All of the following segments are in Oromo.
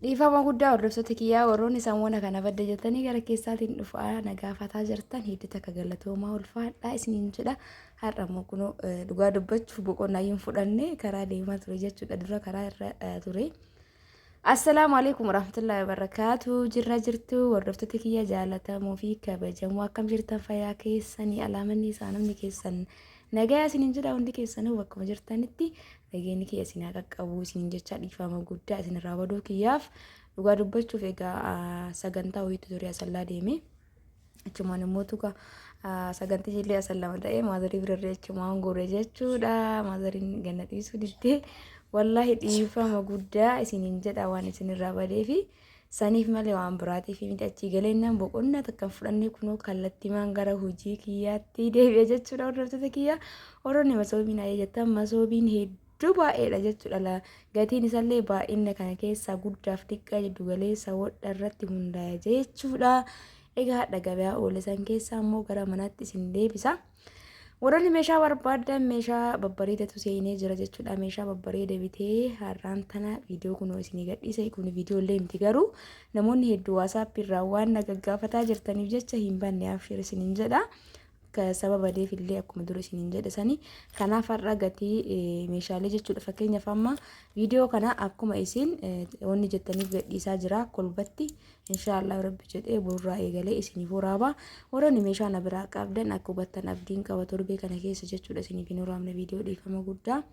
Dhiifama guddaa hordoftoota kiyyaa warroonni sammuna kana badda jettanii gara keessaatiin dhufaa na gaafataa jirtan hedduu takka galatoomaa ulfaadhaa isiniin jedha. Har'a immoo kunoo dhugaa dubbachuuf boqonnaa hin fudhanne karaa deemaa ture jechuudha dura karaa irra ture. Assalaamu alaikum warahmatullahi wabarakatuh. Jirra jirtu hordoftoota kiyya jaalatamoo fi kabajamoo akkam jirtan fayyaa keessanii alaamanni isaa namni keessan nagaa isiniin jedha hundi keessanuu bakkuma jirtanitti nageenyi kiyya isin haa qaqqabu isiniin jecha dhiifama guddaa isinirraa baduu kiyyaaf dhugaa dubbachuuf egaa sagantaa wayiitu ture asallaa deeme. Achumaan immoo tuka sagantichi illee asallama ta'ee maazarii birarree achumaan gore jechuudha. Maazariin ganna dhiisuu diddee wallaahi dhiifama guddaa isiniin jedha waan isinirraa badeefi saniif malee waan biraatiif miti achii galeennaan boqonnaa takka hin fudhannee kunoo kallattimaan gara hojii kiyyaatti deebi'e jechuudha hordoftoota kiyya. Warroonni masoobiin ayee jettan masoobiin hedduu baay'eedha jechuudha. Gatiin isallee baay'ina kana keessaa guddaaf xiqqaa jiddu galeessa wodha irratti hundaa'e jechuudha. Egaa hadha gabayaa oole san keessaa immoo gara manaatti isin deebisa. Warroonni meeshaa barbaadan meeshaa babbareedatu seenee jira jechuudha. Meeshaa babbareeda bitee har'aan tana viidiyoo kunoo isinii gadhiise. Kun viidiyoo illee miti garuu namoonni hedduu waasaappii irraa waan na gaggaafataa jirtaniif jecha hin banne abshir isiniin jedha. Sababa badeef illee akkuma dura isiniin jedhe sani. Kanaaf har'a gatii meeshaalee jechuudha. Fakkeenyaaf amma viidiyoo kana akkuma isin wanni jettaniif gadhiisaa jira kolbatti. Inshaallah rabbi jedhee borurraa eegalee isiniif waraaba. Warroonni meeshaa na biraa qabdan akka hubattan abdiin qaba torbee kana keessa jechuudha isiniif hin waraabne viidiyoo dhiifama guddaa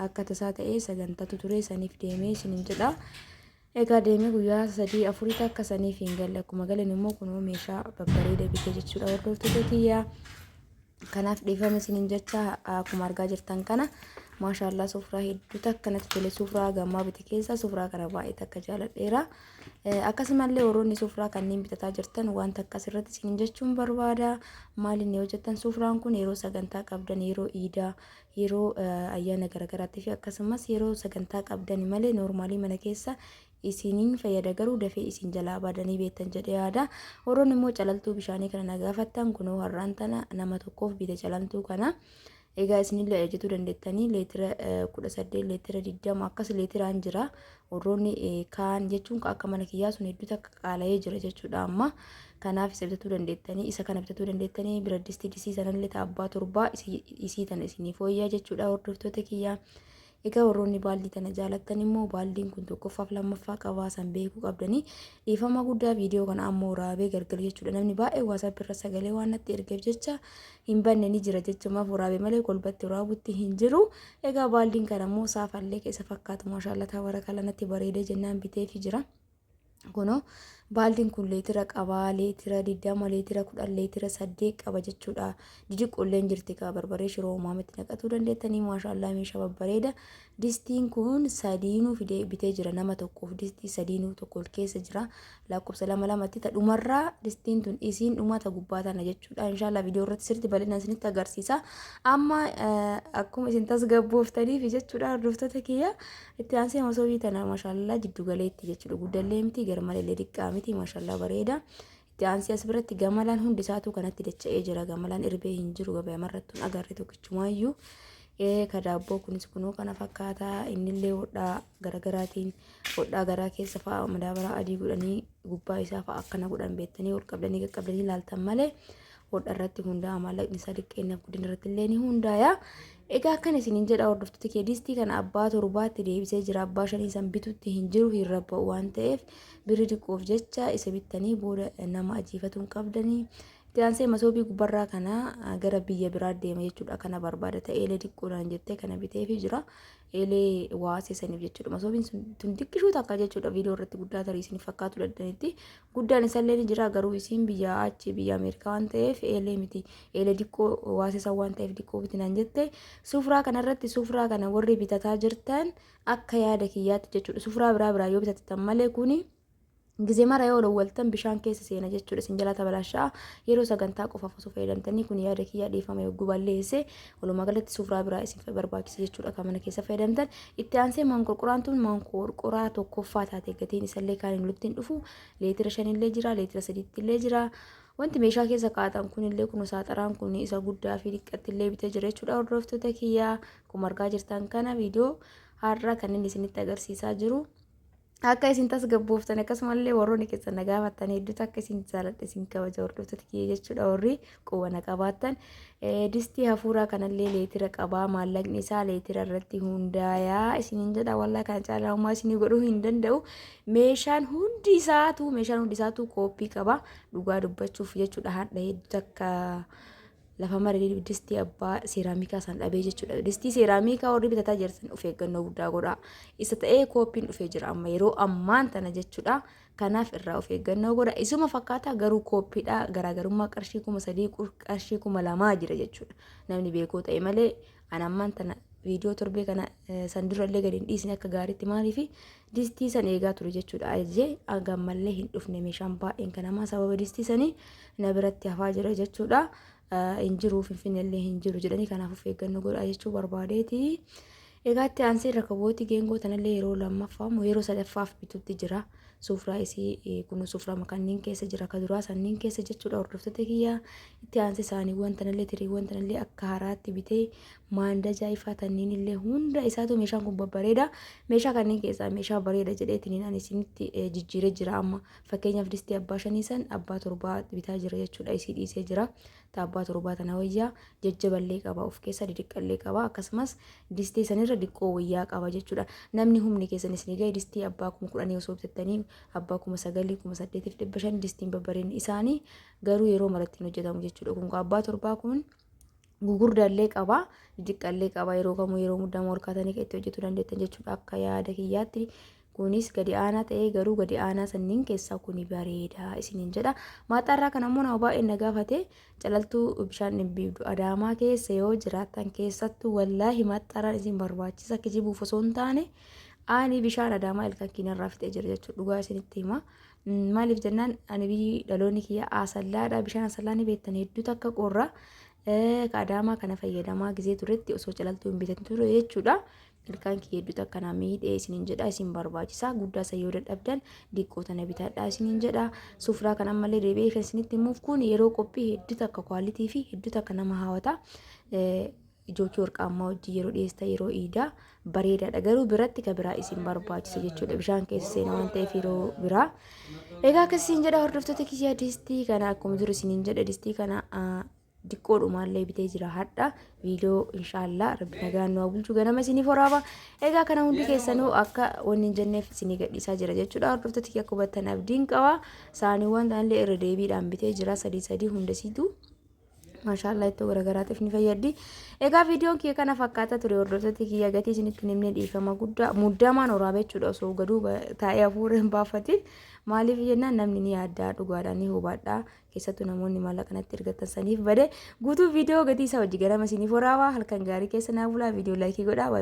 akka tasaa ta'ee sagantatu ture saniif deemee isiniin jedha. Egaa deemee guyyaa sadii afurii takka saniif hin galle akkuma galen immoo kunoo meeshaa babbareeda bitee jechuudha hordoftoota kiyyaa. Kanaaf dhiifama isiniin jecha akkuma argaa jirtan kana maashaallaa sufraa hedduu takka natti tole sufraa gammaa bite keessaa sufraa kana baay'ee takka jaaladheera. Akkasumallee warroonni sufraa kanneen bitataa jirtan wanta akkas irratti isiniin jechuun barbaada. Maal inni hojjettan sufraan kun yeroo sagantaa qabdan yeroo iidaa yeroo ayyaana garaagaraatti fi akkasumas yeroo sagantaa qabdan malee noormaalii mana keessa isiniin fayyada garuu dafee isin jalaa badanii beektan jedhee yaada. Warroonni immoo calaltuu bishaanii kana na gaafattan kunoo har'aan tana nama tokkoof bite calaltuu kana. Egaa isinillee ajajatuu dandeettanii leetira 18 leetira 20 akkas leetiraan jira. Warroonni kaan jechuun akka mana kiyyaa sun hedduu takka qaala'ee jira jechuudha amma. Kanaaf isa bitatuu dandeettanii isa kana bitatuu dandeettanii biraddistii disii sanallee ta'a abbaa torbaa isii tana isinii fooyyaa jechuudha hordoftoota kiyyaa. Egaa warroonni baaldii tana jaalattan immoo baaldiin kun tokkoffaaf lammaffaa qabaa san beekuu qabdanii dhiifama guddaa viidiyoo kana ammoo waraabee galgala jechuudha. Namni baay'ee WhatsApp irra sagalee waan natti ergeef jecha hin banne ni jira jechumaaf waraabee malee kolbatti waraabutti hin jiru. Egaa baaldiin kana immoo saafallee keessa fakkaatu maashaallaa tabarakala natti bareedee jennaan biteefi jira. Kunoo baaldiin kun leetira qabaa, leetira 20, leetira 10, leetira 8 qaba jechuudha. Didiqqoolleen jirti kaa barbaree shiroo uumamatti naqatuu dandeettanii maashaallaa meeshaa babbareeda. Distiin kun sadiinuu fidee bitee jira nama tokkoof distii sadiinuu tokko ol keessa jira. Lakkoofsa lama lamatti ta dhumarraa distiin tun isiin dhumaa ta gubbaa tana jechuudha. Inshaallah viidiyoo irratti sirriitti bal'inaan isinitti agarsiisa. Amma akkuma isin tasgabbooftaniif jechuudha hordoftoota kiyya. Itti aansee masoobii tana mashaallaa jiddu galeetti jechuudha. Guddallee miti garmallee xiqqaa miti mashaallaa bareeda. Itti aansee as biratti gamalaan hundi isaatuu kanatti dacha'ee jira. Gamalaan irbee hin jiru gabayamarratti hin agarre tokkichumaayyuu. Ka daabboo kunis kunoo kana fakkaata. Innillee hodhaa garagaraatiin hodhaa garaa keessa fa'a madaabaraa adii godhanii gubbaa isaa fa'a akkana godhan beektanii ol qabdanii qaqqabdanii ilaaltan malee hodha irratti hundaa'a maallaqni isaa xiqqeennaaf guddina irratti illee ni hundaaya. Egaa akkana isiniin jedha hordoftoota kee distii kana abbaa torbaatti deebisee jira abbaa shanii san bitutti hin jiru hin rabba'u waan ta'eef birri xiqqoof jecha isa bittanii booda nama ajiifatuu hin qabdanii. Itti aansee masoobii gubbarraa kana gara biyya biraa deema jechuudha kana barbaada ta'e eelee xiqqoodhaan jettee kana biteefii jira. Eelee waasee saniif jechuudha. Masoobiin sun tun xiqqishuu takka jechuudha. Viidiyoo irratti guddaa tarii isin fakkaatu danda'anitti. Guddaan isallee ni jira garuu isiin biyya achi biyya Ameerikaa waan ta'eef eelee miti. Eelee diqqoo waasee san waan ta'eef diqqoo biti naan jette. Sufraa kanarratti sufraa kana warri bitataa jirtan akka yaada kiyyaatti jechuudha. Sufraa biraa biraa yoo bitattan malee kuni Gize mara yoo lowwaltan bishaan keessa seena jechuudha isin jalaa tabalasha'a yeroo sagantaa qofaaf osoo fayyadamtanii kun yaada kiyyaa dhiifama yogguu balleesse walumaa galatti sufraa biraa isin barbaachisa jechuudha kan mana keessa fayyadamtan itti aansee manqorqoraan tun manqorqoraa tokkoffaa taate gatiin isallee kaan hin walitti hin dhufu leetira shanillee jira leetira sadiitti illee jira wanti meeshaa keessa kaa'atan kunillee kun saaxaraan kun isa guddaa fi xiqqatti illee bitee jira jechuudha hordoftoota kiyyaa akkuma argaa jirtan kana viidiyoo har'a kan inni isinitti agarsiisaa jiru. Akka isin tasgabbooftan akkasumallee warroonni keessan na gaafattan hedduutu akka isin jaaladha isin kabaja hordoftoota kiyya jechuudha warri quba na qabaattan. Distii hafuuraa kanallee leetira qabaa maallaqni isaa leetira irratti hundaayaa isiniin jedha wallaa kana caalaa homaa isinii godhuu hin danda'u. Meeshaan hundi isaatu meeshaan hundi isaatu kooppii qaba dhugaa dubbachuuf jechuudha hadha hedduu takka lafa mare distii abbaa seeraamikaa san dhabee jechuudha. Distii seeraamikaa warri bitataa jirtan of eeggannoo guddaa godhaa. Isa ta'ee kooppiin dhufee jira amma yeroo ammaan tana jechuudha. Kanaaf irraa of eeggannoo godha. Isuma fakkaataa garuu kooppiidha. Garaagarummaa qarshii 3000 qarshii 2000 jira jechuudha. Namni beekoo ta'e malee an ammaan tana viidiyoo torbee kana san durallee gadi hin dhiisne akka gaariitti maaliif distii san eegaa ture jechuudha. Ajee gammallee hin dhufne meeshaan baay'een kan namaa sababa distii sanii na biratti hafaa jira jechuudha. Hin jiru finfinnellee hin jiru jedhanii kanaaf of eeggannoo godhaa jechuu barbaadeeti. Egaa itti aansee rakabootii geengoo tanallee yeroo lammaffaa moo yeroo sadaffaaf bitutti jira. Suufraa isii kun suufraa kanneen keessa jira ka duraa sanniin keessa jechuudha hordoftoota kiyyaa. Itti aansee saaniiwwan tanallee tiriiwwan tanallee akka haaraatti bitee maandajaa ifaa tanniin illee hunda isaatu meeshaan kun babbareeda. Meeshaa kanneen keessaa meeshaa bareeda jedheetiniin ani isinitti jijjiiree jira amma. Fakkeenyaaf distii abbaa shanii san abbaa torbaa bitaa jira jechuudha isii dhiisee jira. Ta abbaa torbaa tana wayyaa jajjaballee qaba of keessa didiqqallee qaba akkasumas distii sanirra diqqoo wayyaa qaba jechuudha. Namni humni keessan isin gahe distii abbaa 10,000 osoo bitattanii abbaa 9,000 8,500 distiin babbareen isaanii garuu yeroo maratti hin hojjetamu jechuudha. Kun abbaa torbaa kun gugurdallee qaba didiqqallee qaba yeroo kamuu yeroo muddamu ol kaatanii kan itti hojjetuu dandeettan jechuudha akka yaada kiyyaatti. Kunis gadi aanaa ta'ee garuu gadi aanaa sanniin keessaa kuni bareeda isiniin jedha. Maaxaarraa kana immoo nama baay'een na gaafate calaltuu bishaan dhimbiibdu Adaamaa keessa yoo jiraattan keessattuu wallaahi maaxaarraan isin barbaachisa kijibuuf osoo hin taane ani bishaan Adaamaa ilkaan kiinarraa fixee jira jechuudha dhugaa isinitti hima. Maaliif jennaan ani biyyi dhaloonni kiyya Asallaadha bishaan Asallaa ni beektan hedduu takka qorra. Ka Adaamaa kana fayyadamaa gizee turetti osoo calaltuu hin bitatin ture jechuudha. Ilkaan kiyya hedduu takka na miidhee isiniin jedha isin barbaachisa guddaa isa yoo dadhabdan diqqoo tana bitadhaa isiniin jedha sufraa kan ammallee deebi'ee kan isinitti himuuf kun yeroo qophii hedduu takka kwaalitii fi hedduu takka nama hawata ijookii warqaammaa hojii yeroo dhiyeessa yeroo iidaa bareedaadha garuu biratti ka biraa isin barbaachisa jechuudha bishaan keessa seena waan ta'eef yeroo biraa egaa akkasiin jedha hordoftoota kiyya distii kana akkuma jiru isiniin jedha distii kana diqqoodhumaallee bitee jira hadha viidiyoo inshaallah rabbi nagaan nu haa bulchu ganama isiniif waraaba egaa kana hundi keessanuu akka wanni hin jenneef isinii gadhiisaa jira jechuudha hordoftoota kiyya akka hubattan abdiin qaba saaniiwwan tanallee irra deebiidhaan bitee jira sadii sadii hundasiitu maashaallah ittoo garagaraatiif ni fayyaddi egaa viidiyoon kiyya kana fakkaata ture hordoftoota kiyya gatii isinitti hin himne dhiifama guddaa muddamaan waraaba jechuudha osoo gaduu taa'ee hafuura hin baafatin maaliif jennaan namni ni yaaddaa dhugaadhaan ni hubadha Keessattuu namoonni maallaqa natti ergattan saniif bade guutuu viidiyoo gatii isaa hojii garama isiniif waraabaa halkan gaarii keessa naa bulaa viidiyoo laayikii godhaa.